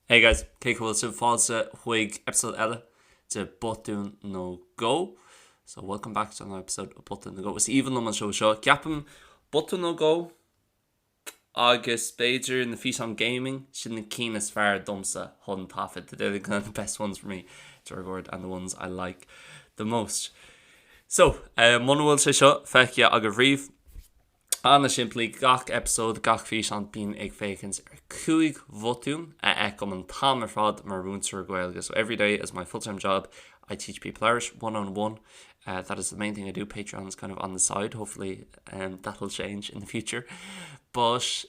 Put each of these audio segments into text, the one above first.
Hey guys, cén chaoi a bhfuil sibh? Fáilte chuig episode eile de Botún nó Dhó. So welcome back to another episode of Botún nó Dhó. Is aoibhinn liom an seó seo. Ceapaim Botún nó Dhó agus b'fhéidir na físeáin gaming sin na cinn is fearr domsa chun taifead. They're the kind of best ones for me to record and the ones I like the most. So, uh, muna bhfuil sé seo feicthe agaibh riamh, An-simplí, gach eipeasóid, gach físeán, bím ag féachaint ar 5 bhotún a fheicim an t-am ar fad mar mhúinteoir Gaeilge. So every day as my full-time job I teach people Irish one on one. Uh, that is the main thing I do. Patreon is kind of on the side. Hopefully um, that'll change in the future. But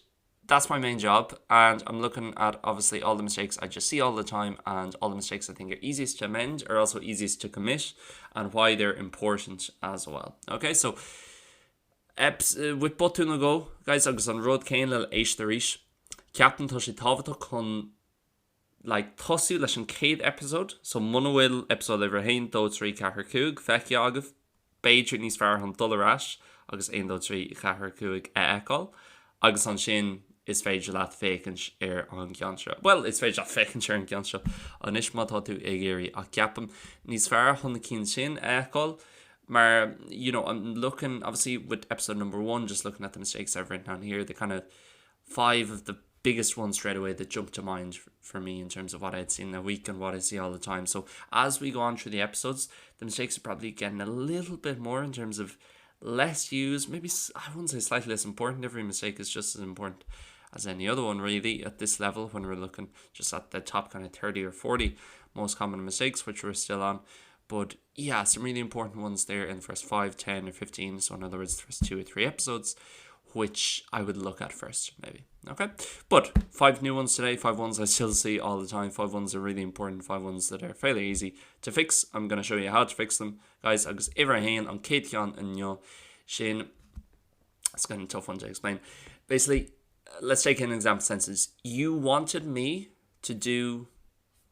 that's my main job and I'm looking at obviously all the mistakes I just see all the time and all the mistakes I think are easiest to amend are also easiest to commit and why they're important as well. Okay, so Eps with Botún nó Dhó, guys, agus an rud céanna le Éist Arís. Ceapaim tá sé tábhachtach chun like tosú leis an chéad episode, so muna bhfuil episode uimhir 1, 2, 3, 4, 5 feicthe agaibh, b'fhéidir níos fearr chun dul ar ais agus 1, 2, 3, 4, 5 a fheiceáil agus ansin is féidir leat féachaint ar an gceann seo. Bhuel, is féidir leat féachaint ar an gceann seo anois má tá tú ag iarraidh ach ceapaim níos fearr chun na cinn sin a fheiceáil mar you know I'm looking obviously with episode number one just looking at the mistakes I've written down here the kind of five of the biggest ones straight away that jump to mind for me in terms of what I'd seen the week and what I see all the time. So as we go on through the episodes, the mistakes are probably getting a little bit more in terms of less used, maybe I wouldn't say slightly less important. Every mistake is just as important as any other one really at this level when we're looking just at the top kind of 30 or 40 most common mistakes which we're still on. But yeah, some really important ones there in the first 5, 10 or 15, so in other words the first 2 or 3 episodes which I would look at first maybe. Okay, but five new ones today, five ones I still see all the time, five ones are really important, five ones that are fairly easy to fix. I'm going to show you how to fix them guys agus uimhir a haon an chéad cheann inniu sin it's kind of a tough one to explain. Basically, let's take an example sentence. You wanted me to do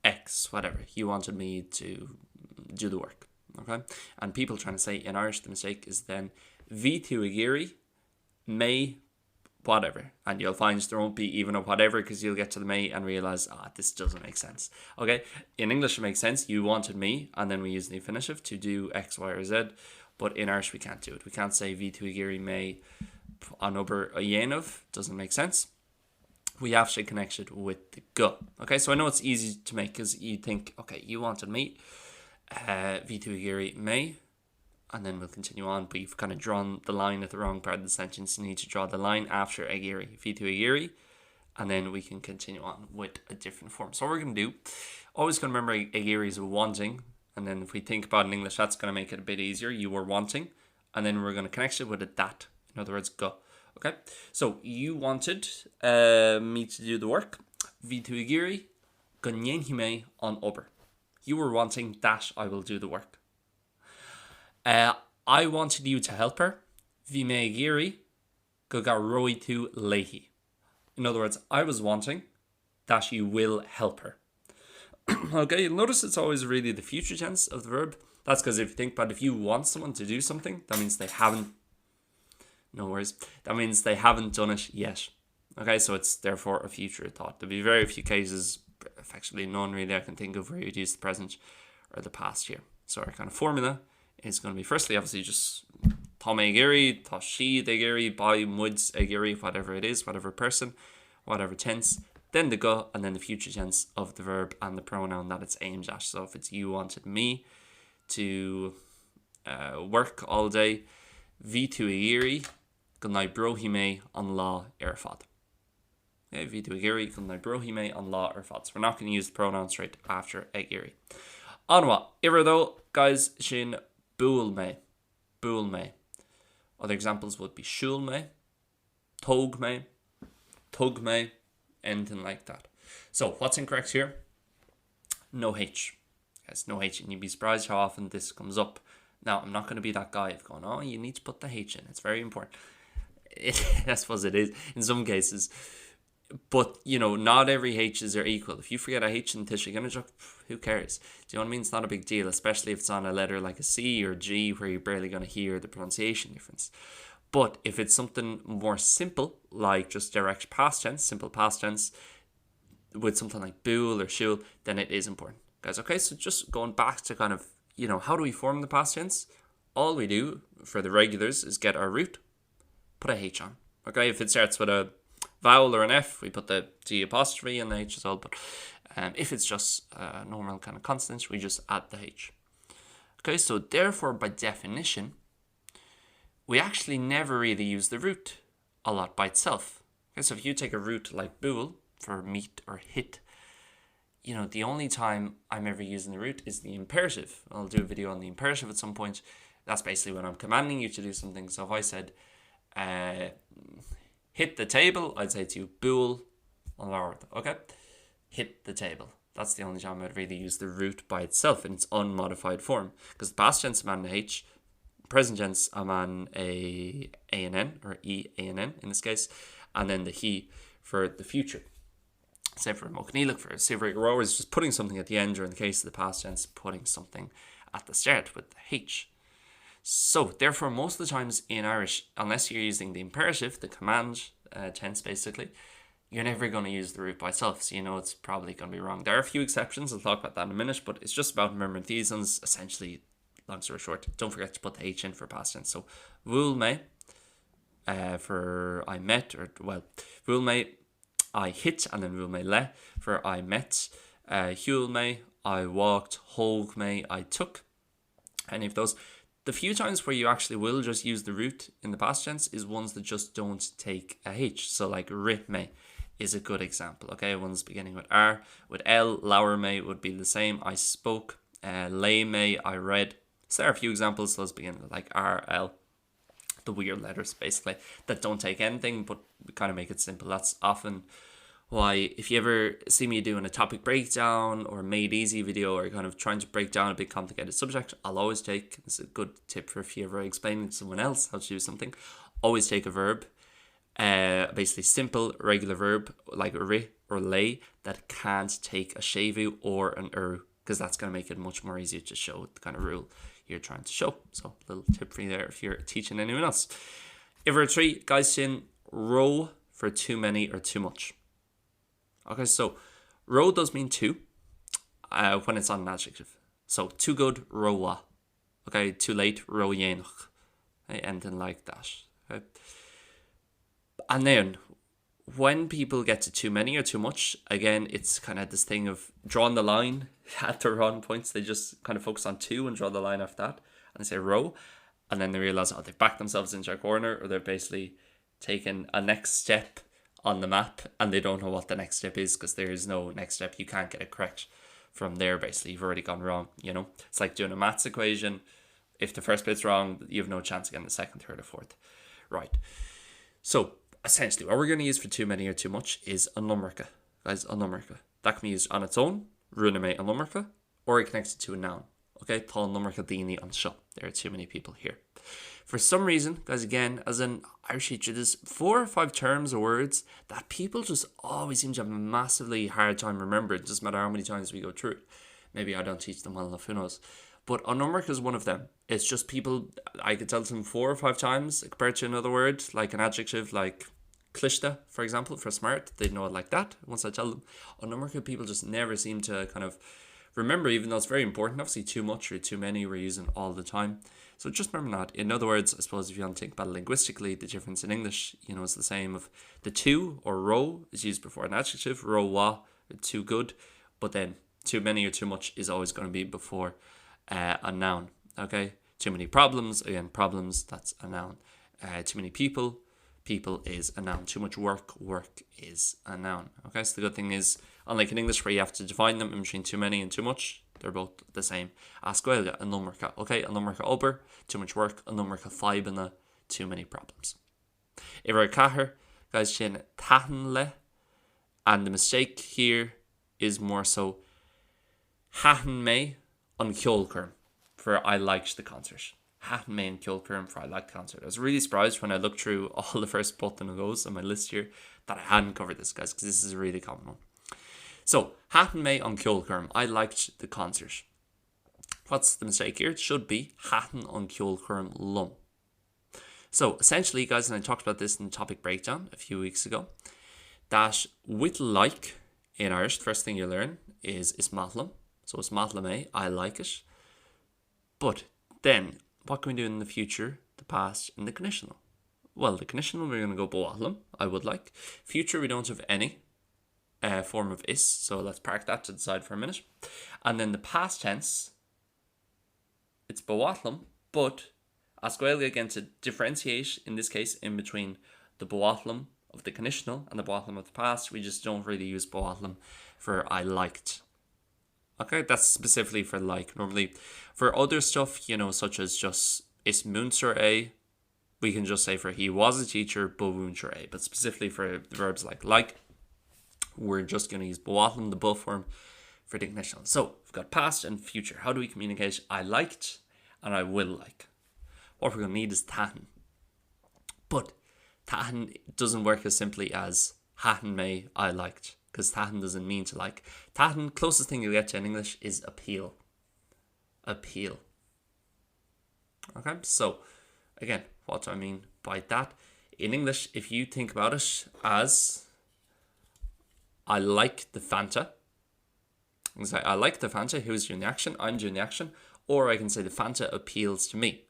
X, whatever. You wanted me to do the work. Okay? And people trying to say in Irish the mistake is then bhí tú ag iarraidh mé whatever and you'll find there won't be even a whatever because you'll get to the mé and realize ah this doesn't make sense okay in English it makes sense you wanted me and then we use the infinitive to do X Y or Z but in Irish we can't do it we can't say bhí tú ag iarraidh mé an obair a dhéanamh doesn't make sense we actually connect it with the go okay so I know it's easy to make because you think okay you wanted me uh, bhí tú ag iarraidh mé and then we'll continue on but you've kind of drawn the line at the wrong part of the sentence you need to draw the line after ag iarraidh bhí tú ag iarraidh and then we can continue on with a different form so what we're going to do always going to remember ag iarraidh is wanting and then if we think about in English that's going to make it a bit easier you were wanting and then we're going to connect it with a that in other words go okay so you wanted uh, me to do the work bhí tú ag iarraidh go ndéanfaidh mé an obair you were wanting that I will do the work Uh, I wanted you to help her. Bhí mé ag iarraidh go gcabhróidh tú léi. In other words, I was wanting that you will help her. okay, you'll notice it's always really the future tense of the verb. That's because if you think about it, if you want someone to do something, that means they haven't no worries. That means they haven't done it yet. Okay, so it's therefore a future thought. There'll be very few cases, effectively none really I can think of where you'd use the present or the past here. So our kind of formula is going to be firstly obviously just tá mé ag iarraidh, tá siad ag iarraidh, beidh muid ag iarraidh, whatever it is, whatever person, whatever tense, then the go and then the future tense of the verb and the pronoun that it's aimed at. So if it's you wanted me to uh, work all day, bhí tú ag iarraidh go n-oibreoidh mé an lá ar fad. Okay, bhí tú ag iarraidh go n-oibreoidh mé an lá ar fad. So we're not going to use the pronoun straight after ag iarraidh. An-mhaith. Uimhir a dó, guys, sin buail mé. Buail mé. Other examples would be siúil mé, tóg mé, tug mé, anything like that. So what's incorrect here? No H. Yes, no H, and you'd be surprised how often this comes up. Now, I'm not going to be that guy of going, oh, you need to put the H in. It's very important. It, I suppose it is in some cases. But, you know, not every H's are equal. If you forget a H in tuiseal ginideach, who cares? Do you know what I mean? It's not a big deal, especially if it's on a letter like a C or G where you're barely going to hear the pronunciation difference. But if it's something more simple, like just direct past tense, simple past tense, with something like buail or siúil, then it is important. Guys, okay, so just going back to kind of, you know, how do we form the past tense? All we do for the regulars is get our root, put a H on. Okay, if it starts with a vowel or an F, we put the D apostrophe and the H as well, but um, if it's just a normal kind of consonant, we just add the H. Okay, so therefore, by definition, we actually never really use the root a lot by itself. Okay, so if you take a root like buail for meet or hit, you know, the only time I'm ever using the root is the imperative. I'll do a video on the imperative at some point. That's basically when I'm commanding you to do something. So if I said, uh, hit the table, I'd say to you, buail an bord, okay? Hit the table. That's the only time I'd really use the root by itself in its unmodified form. Because the past tense I'm adding H, present tense I'm on a A and N, or E A and N in this case, and then the he for the future. Same for Moknilik for Savory Rower is just putting something at the end, or in the case of the past tense, putting something at the start with the H. So, therefore, most of the times in Irish, unless you're using the imperative, the command uh, tense basically, you're never going to use the root by itself, so you know it's probably going to be wrong. There are a few exceptions, I'll talk about that in a minute, but it's just about remembering these ones, essentially, long story short, don't forget to put the H in for past tense. So, bhuail mé uh, for I met, or well, bhuail mé I hit, and then bhuail mé le for I met, uh, shiúil mé, I walked, thóg mé, I took, any of those. The few times where you actually will just use the root in the past tense is ones that just don't take a H. So like rith mé is a good example. Okay, ones beginning with R, with L, labhair mé would be the same. I spoke, uh, léigh mé, I read. So there are a few examples, those begin with like R, L, the weird letters basically that don't take anything but kind of make it simple. That's often why if you ever see me doing a topic breakdown or made easy video or kind of trying to break down a big complicated subject, I'll always take this is a good tip for if you ever explain to someone else how to do something, always take a verb, uh, basically simple regular verb like rith or léigh that can't take a séimhiú or an urú because that's going to make it much more easier to show the kind of rule you're trying to show. So little tip for you there if you're teaching anyone else. Uimhir a 3, guys sin ró for too many or too much. Okay, so ró does mean too uh, when it's on an adjective. So too good, rómhaith. Okay, too late, ródhéanach. Okay, anything like that. Okay. And then when people get to too many or too much, again, it's kind of this thing of drawing the line at the wrong points. They just kind of focus on two and draw the line after that and they say ró. And then they realize, oh, they've backed themselves into a corner or they're basically taken a next step on the map and they don't know what the next step is because there is no next step. You can't get it correct from there, basically. You've already gone wrong, you know? It's like doing a maths equation. If the first bit's wrong, you have no chance again the second, third, or fourth. Right. So essentially what we're going to use for too many or too much is an iomarca. Guys, an iomarca. That can be used on its own, rinne mé an iomarca, or it connects it to a noun. Okay, tá an iomarca daoine anseo. There are too many people here. For some reason, guys, again, as an Irish teacher, there's four or five terms or words that people just always seem to have a massively hard time remembering. It doesn't matter how many times we go through it. Maybe I don't teach them well enough, who knows. But an iomarca is one of them. It's just people, I could tell them four or five times compared to another word, like an adjective like cliste, for example, for smart, they'd know it like that once I tell them. An iomarca people just never seem to kind of remember, even though it's very important, obviously too much or too many we're using all the time. So just remember that. In other words, I suppose if you want to think about it linguistically, the difference in English, you know, is the same of the too or ró is used before an adjective, rómhaith, too good, but then too many or too much is always going to be before uh, a noun. Okay, too many problems, again, problems, that's a noun. Uh, too many people, people is a noun. Too much work, work is a noun. Okay, so the good thing is, unlike in English where you have to define them in between too many and too much, they're both the same. As Gaeilge, an iomarca. Okay, an iomarca obair, too much work, an iomarca fadhbanna, too many problems. Uimhir a ceathair, guys, sin thaitin le, and the mistake here is more so thaitin mé an ceolchoirm for I liked the concert. Thaitin mé an ceolchoirm for I liked the concert. I was really surprised when I looked through all the first botún nó gós on my list here that I hadn't covered this, guys, because this is a really common one. So, thaitin mé an ceolchoirm. I liked the concert. What's the mistake here? It should be thaitin an ceolchoirm liom. So essentially, guys, and I talked about this in the topic breakdown a few weeks ago, that with like, In Irish, the first thing you learn is is maith liom. So is maith liom é, I like it. But then, what can we do in the future, the past, and the conditional? Well, the conditional, we're going to go ba mhaith liom, I would like. Future, we don't have any uh, form of is, so let's park that to the side for a minute. And then the past tense, it's ba mhaith liom, but as Gaeilge again to differentiate in this case in between the ba mhaith liom of the conditional and the ba mhaith liom of the past, we just don't really use ba mhaith liom for I liked. Okay, that's specifically for like. Normally, for other stuff, you know, such as just is múinteoir é, we can just say for he was a teacher, ba mhúinteoir é. But specifically for the verbs like like, we're just going to use ba mhaith liom, the ba form for the conditional. So we've got past and future. How do we communicate I liked and I will like? What we're going to need is thaitin. But thaitin doesn't work as simply as thaitin mé I liked because thaitin doesn't mean to like. Thaitin, closest thing you'll get to in English is appeal. Appeal. Okay, so again, what do I mean by that? In English, if you think about it as I like the Fanta, I can say I like the Fanta, who's doing the action? I'm doing the action. Or I can say the Fanta appeals to me.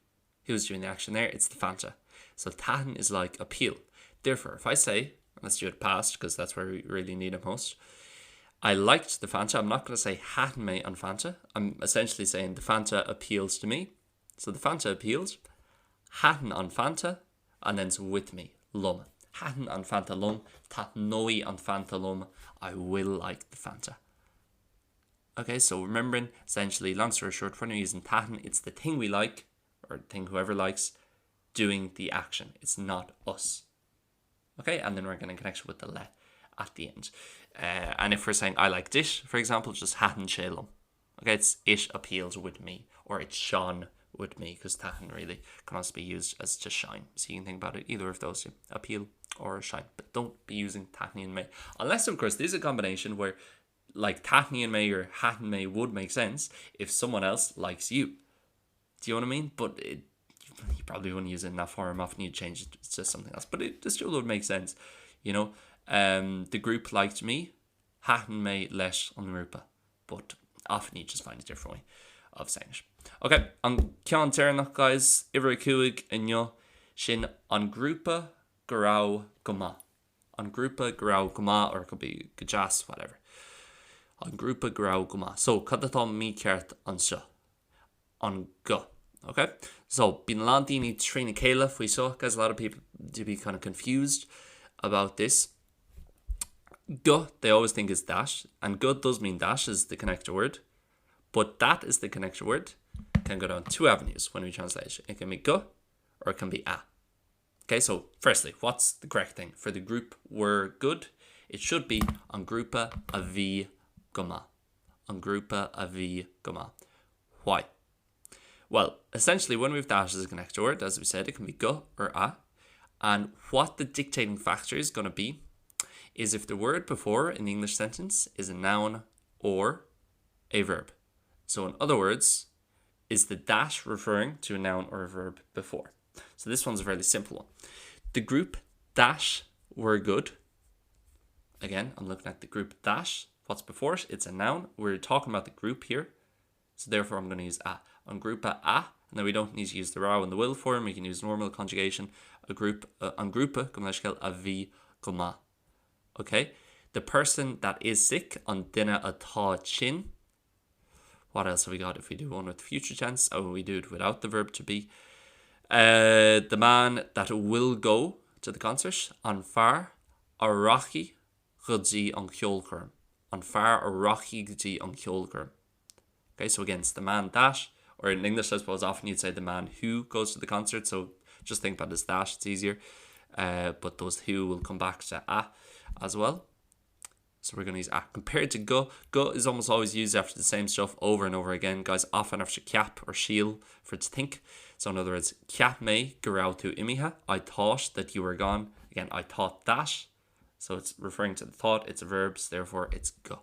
Who's doing the action there? It's the Fanta. So thaitin is like appeal. Therefore, if I say, let's do it past because that's where we really need it most. I liked the Fanta. I'm not going to say thaitin mé an Fanta. I'm essentially saying the Fanta appeals to me. So the Fanta appeals. Thaitin an Fanta and then it's with me. Liom. Thaitin an Fanta liom. Taitneoidh an Fanta liom. I will like the Fanta. Okay, so remembering essentially, long story short, when you're using thaitin, it's the thing we like, or the thing whoever likes, doing the action. It's not us. Okay, and then we're going to connect with the le at the end. Uh, and if we're saying I like dish, for example, just thaitin sé liom. Okay, it's it appeals with me, or it shone with me, because thaitin really can also be used as to shine. So you can think about it either of those two, appeal or shine. But don't be using taitníonn mé. Unless, of course, there's a combination where like taitníonn mé or thaitin mé would make sense if someone else likes you. Do you know what I mean? But it, you probably wouldn't use it in that form. Often you'd change it to something else. But it, it still would make sense, you know. Um, the group liked me. Thaitin mé leis an ngrúpa. But often you just find a different way of saying it. Ok, an ceann deireanach guys, uimhir 5 inniu, sin an grúpa go raibh go maith. An grúpa go raibh go maith or it could be go deas, whatever. An grúpa go raibh go maith. So, cad atá mícheart anseo? An go. Ok? So, bíonn a lán daoine trína chéile faoi seo, guys, a lot of people do be kind of confused about this. Go, they always think is that, and go does mean that is the connector word, but that is the connector word can go down two avenues when we translate. It can be go or it can be a. Okay, so firstly, what's the correct thing? For the group were good, it should be an grúpa a bhí go maith. An grúpa a bhí go maith. Why? Well, essentially, when we've that as a connector word, as we said, it can be go or a. And what the dictating factor is going to be is if the word before in the English sentence is a noun or a verb. So in other words, is the dash referring to a noun or a verb before? So this one's a fairly simple one. The group dash were good. Again, I'm looking at the group dash. What's before it? It's a noun. We're talking about the group here. So therefore I'm going to use a. An grúpa a, and then we don't need to use the raibh and the bhfuil form, we can use normal conjugation, a group, uh, an grúpa, gabh mo leithscéal, a bhí go maith. Okay? The person that is sick, an duine atá tinn. What else have we got if we do one with future tense? Oh, we do it without the verb to be. Uh, the man that will go to the concert, an fear a rachaidh go dtí an cheolchoirm. An fear a rachaidh go dtí an cheolchoirm. Okay, so again, it's the man that, or in English, I suppose, often you'd say the man who goes to the concert. So just think about it as that, it's easier. Uh, but those who will come back to a as well. So we're going to use a. Compared to go, go is almost always used after the same stuff over and over again. Guys, often after ceap or síl for to think. So in other words, ceap mé go raibh tú imithe. I thought that you were gone. Again, I thought that. So it's referring to the thought, it's a verb, so therefore it's go.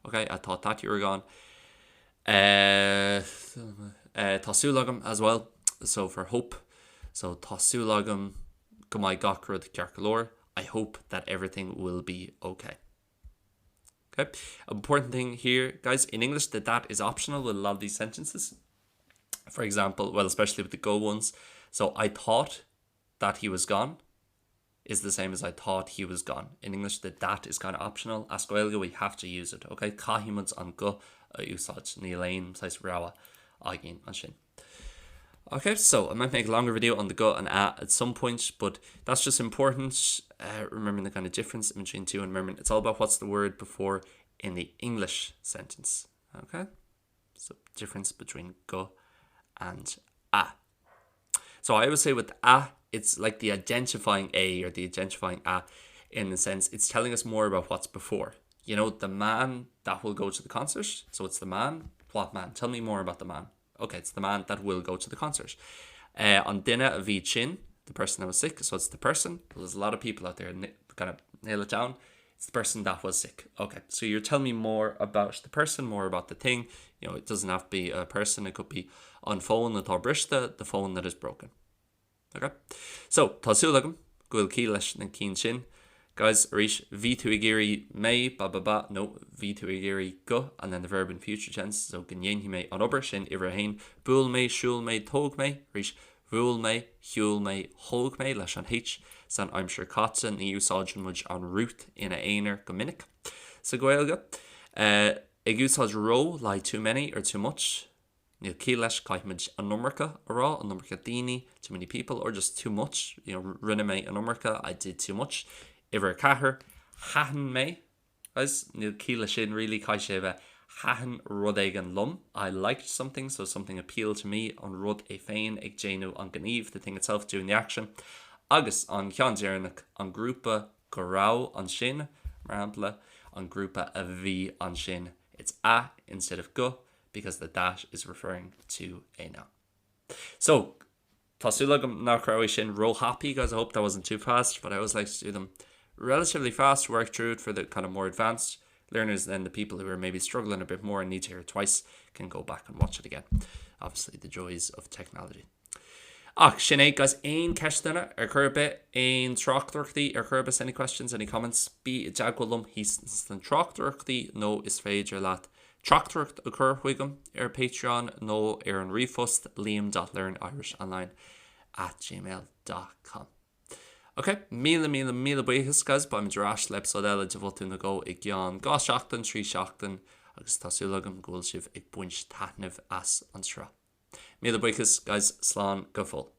Okay, I thought that you were gone. Uh, uh, tá súil agam as well, so for hope. So tá súil agam go mbeidh gach rud ceart go leor. I hope that everything will be okay. Okay? Important thing here, guys, in English the that is optional with a lot of these sentences. For example, well, especially with the go ones. So I thought that he was gone is the same as I thought he was gone. In English, the that is kind of optional. As Gaeilge, we have to use it. Okay? Caithfimid an go a úsáid. Níl aon saghas rogha againn ansin. Okay, so I might make a longer video on the go and a at some point, but that's just important. Uh, remembering the kind of difference in between two and remembering it's all about what's the word before in the English sentence. Okay, so difference between go and a. So I would say with a, it's like the identifying a or the identifying a in the sense it's telling us more about what's before. You know, the man that will go to the concert. So it's the man. What man? Tell me more about the man. Okay, it's the man that will go to the concert. Uh, an duine a bhí tinn, the person that was sick, so it's the person. There's a lot of people out there kind of nail it down. It's the person that was sick. Okay, so you're telling me more about the person, more about the thing. You know, it doesn't have to be a person, it could be an fón atá briste, the phone that is broken. Ok? So, tá súil agam go bhfuil ciall leis na cinn sin. Guys, arís, bhí tú ag iarraidh mé, ba ba ba, nó bhí tú ag iarraidh go, and then the verb in future tense, so go ndéanfaidh mé an obair sin, uimhir a haon, buail mé, siúil mé, tóg mé, arís, bhuail mé, shiúil mé, thóg mé, leis an H san aimsir caite, ní úsáideann muid an root ina aonar go minic sa Ghaeilge. Ag úsáid ró le haghaidh too many or too much. Níl ciall leis, caithfimid an iomarca a rá, an iomarca daoine, too many people, or just too much, you know, rinne mé an iomarca, I did too much. Uimhir a ceathair, thaitin mé, guys, níl ciall leis sin really, caithfidh sé a bheith thaitin rud éigin liom, I liked something, so something appealed to me, an rud é féin ag déanamh an gníomh, the thing itself doing the action. Agus an ceann deireanach, an grúpa go raibh ansin, mar shampla, an grúpa a bhí ansin, it's a instead of go, because the that is referring to a noun. So, tá súil agam nach raibh sin róthapaidh guys I hope that wasn't too fast, but I always like to do them relatively fast, work through it for the kind of more advanced learners then the people who are maybe struggling a bit more and need to hear it twice can go back and watch it again. Obviously the joys of technology. Ach sin é guys aon ceisteanna ar chor ar bith, aon tráchtaireachtaí ar chor ar bith any questions, any comments, bí i dteagmháil liom thíos sna tráchtaireachtaí nó is féidir leat teachtaireacht a chur chugam ar Patreon nó ar an ríomhphost liam dot learnirishonline at gmail dot com. Ok, míle míle míle buíochas guys, beimid ar ais le eipeasóid eile de Bhotún nó Gó i gceann 2 seachtain, 3 seachtain agus tá súil agam go bhfuil sibh ag baint taitneamh as an tsraith. Míle buíochas guys, slán go fóill.